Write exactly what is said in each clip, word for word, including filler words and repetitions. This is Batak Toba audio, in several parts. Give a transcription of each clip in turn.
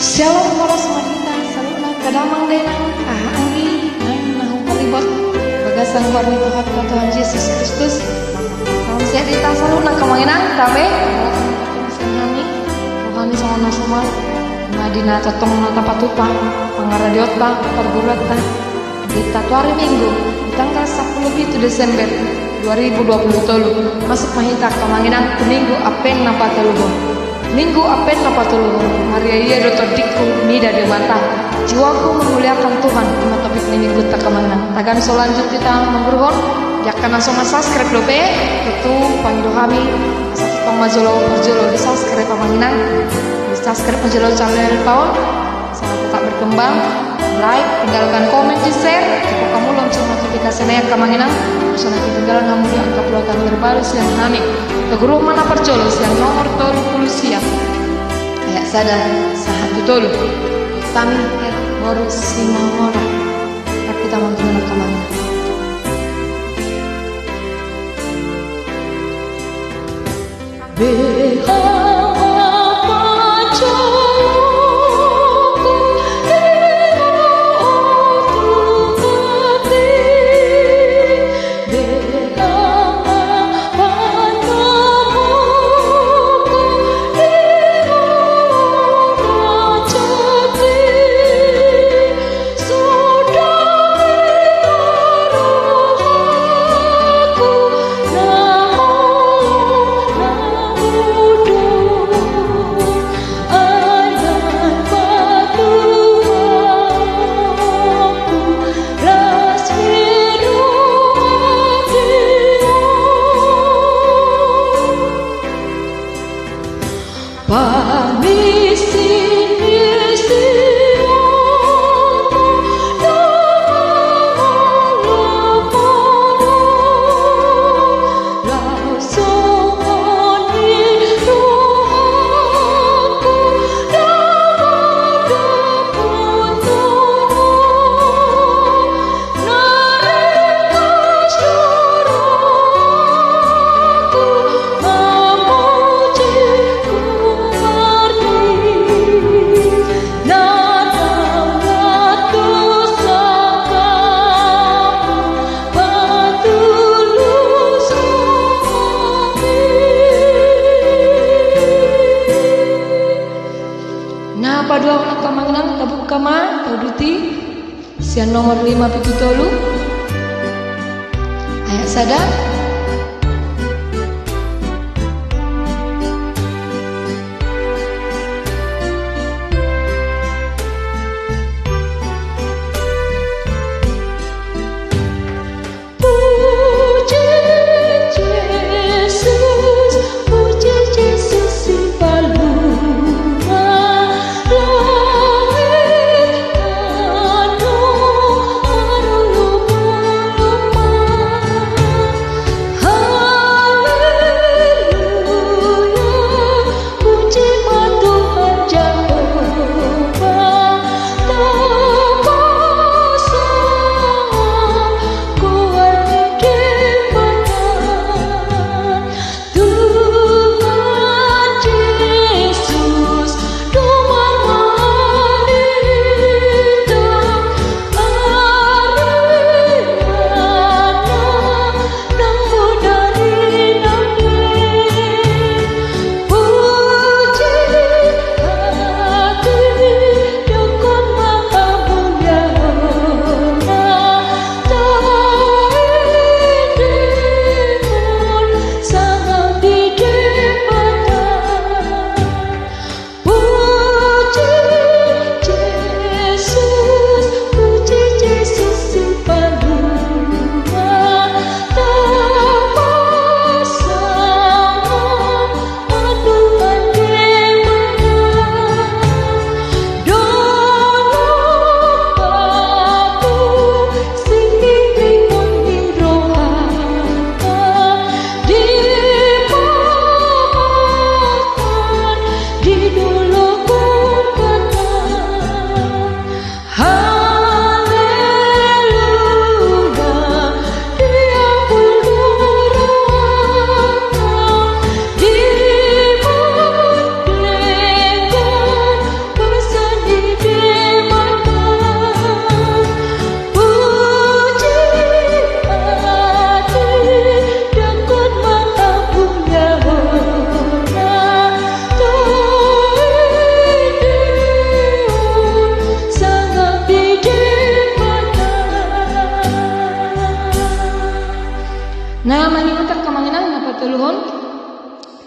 Syalom, horas ma di hita saluhutna angka damang dainang, haha anggi, naeng na huribot bagasan goar ni Tuhanta Tuhan Jesus Kristus. Salam sehat di hita saluhutna angka amang inang, tame. Sian hami, roha nami songon na somal, na di na tongtong na tapatupa pangaradiotta, parguruanta. Di hita tu ari Minggu, di tanggal sampulu pitu Desember dua ribu dua pulu tolu, masuk ma hita angka amang inang tu Minggu Advent na patoluhon. Minggu Advent na patoluhon, marria-ria do tondingku mida Debata, jiwaku memuliakan Tuhan, ima topik ni Mingguta angka amang inang. Tagan so lanjut hita mangguruhon, di angka na so mansubscribe dope, tontu pangido hami, asa tongtong ma jolo parjolo di subscribe amang inang, di subscribe ma jolo channel Paul. Selamat tetap berkembang, like, tinggalkan komen, di share, topot hamu lonceng notifikasi na i angka amang inang, asa unang ketinggalan hamu di angka uploadan terbaru sian hami. Taguruhon ma na parjolo sian nomor tolu pulu sia, ayat sada sahat tu tolu. Tami, eh, boru Simamora. Rap hita mangguruhon angka amang inang. Na paduahon angka amang inang, tabuka ma, tauduti. Sian nomor lima pitu tolu, ayat sada. Puji Jesus, puji Jesus, si palua langit tano, haru lumba-lumba.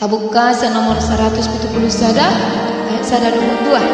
Tabuka sian nomor saratus pitu pulu sada, ayat sada dohot dua.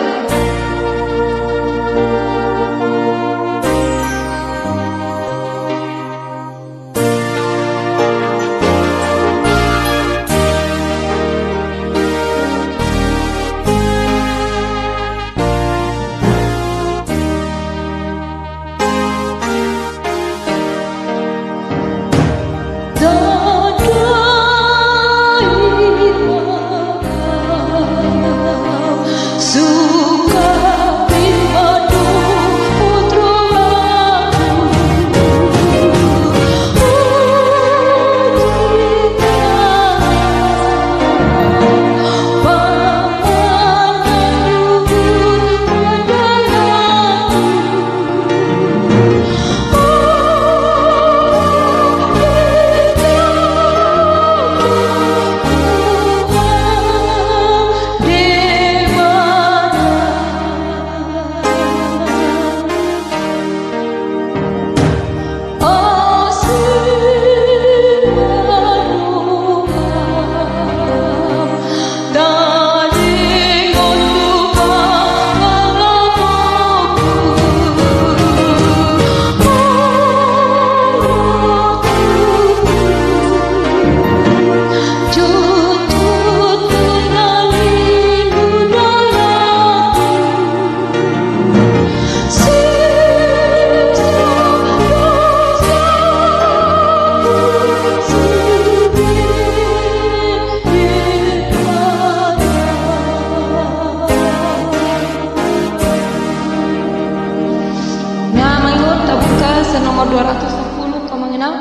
Na, mangihut tabuka sian nomor dua ratus sampulu, Amang Inang.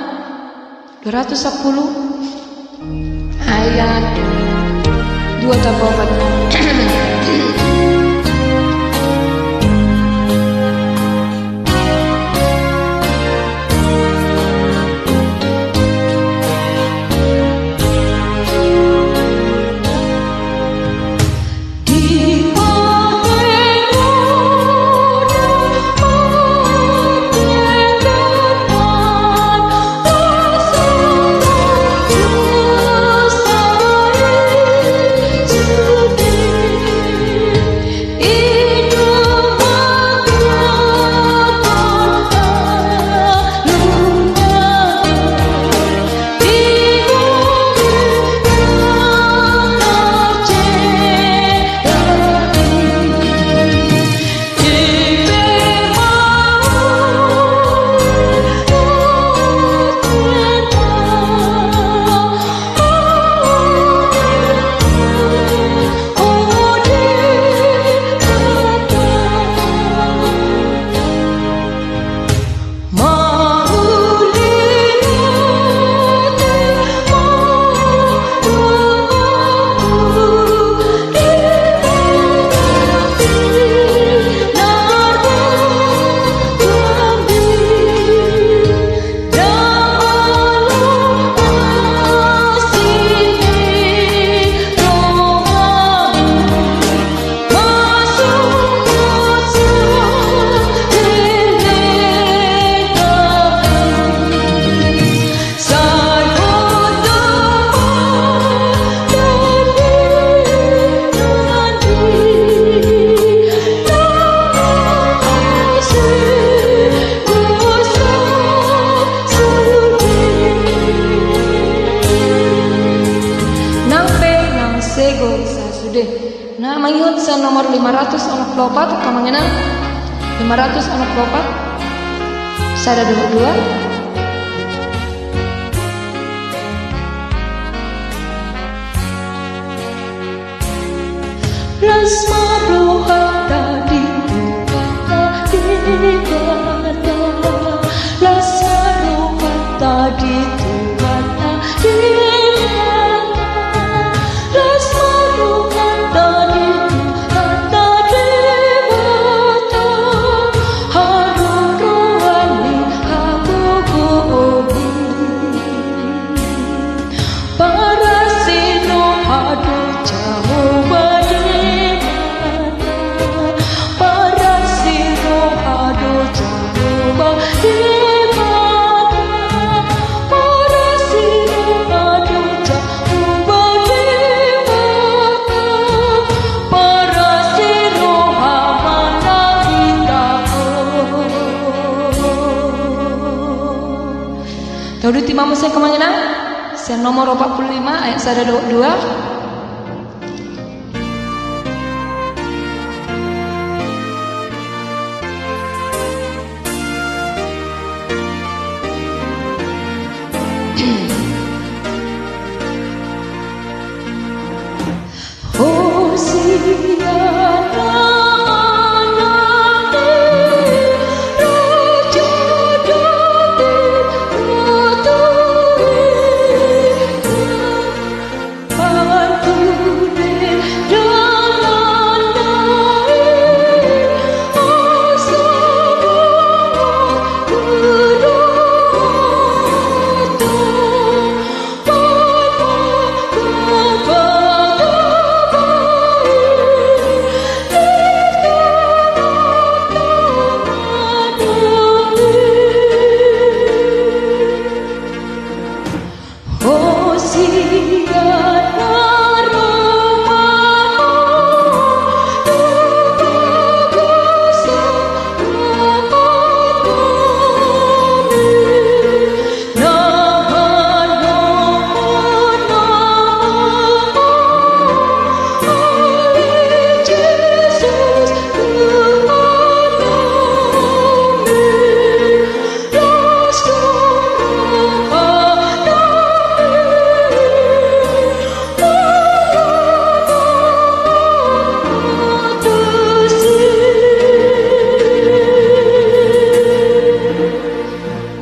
Dua ratus sampulu, ayat dua tamba opat. Nang pe nang segon sasude. Na, mangihut sian nomor lima ratus onom pulu opat, Amang Inang. Lima ratus onom pulu opat. Sada dohot dua. Las ma rohanta di Tuhanta Debata. Las ma rohanta di Tuhanta Debata. Las ma rohanta di Tuhanta Debata. Haroroan ni hagogoon i. Parasi roha do Jahowa Debata. Di ma muse, amang inang, sian nomor opat puluh lima ayat sada dohot dua.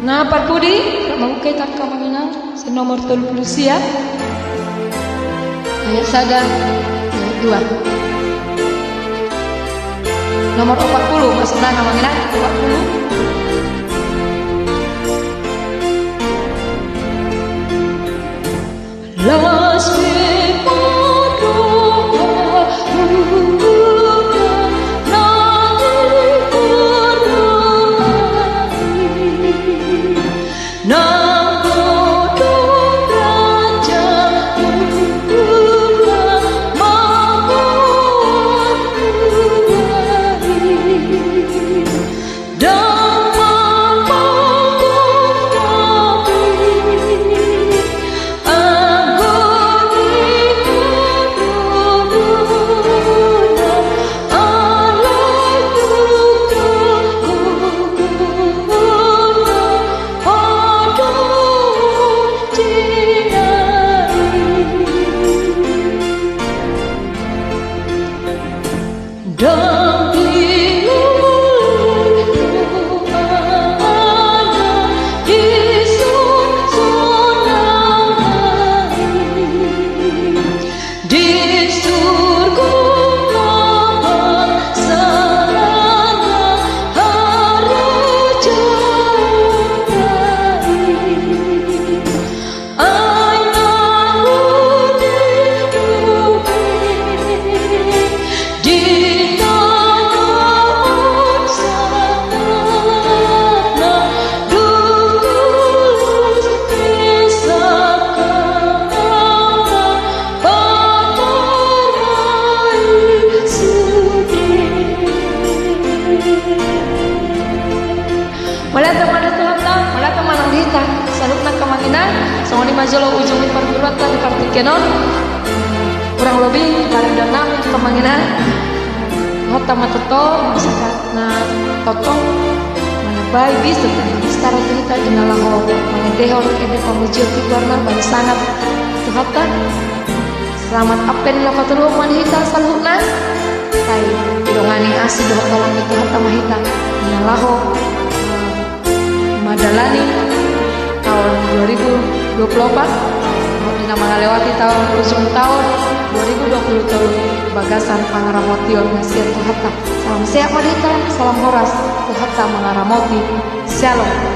Na parpudi, rap mangungka hita, amang inang, sian nomor tolu puluh sia ayat sada, ayat dua. Nomor opat puluh, maksudna, amang inang, opat puluh. Mauliate ma di Tuhanta, mauliate ma nang di hita saluhutna, amang inang. Songon i ma jolo ujung ni parguru ta di partingkian on. Kurang lobi, parindahan nami, amang inang. Hata ma toto, masyarakat na totong, manabai bis, dan bistara tu hita, di na laho mangendehon ende pamujion tu Tuhan, na bani sangap Tuhanta. Selamat Advent na patoluhon ma di hita saluhutna. Sai didongani asi dohot dalan ni Tuhanta ma hita, di na laho, eh, mandalani taon dua ribu dua puluh opat, dohot di na mangalewati taon, ujung taon dua ribu dua puluh tolu, bagasan pangaramotion na sian Tuhanta. Salam sehat ma di hita, salam horas, Tuhanta mangaramoti. Shalom.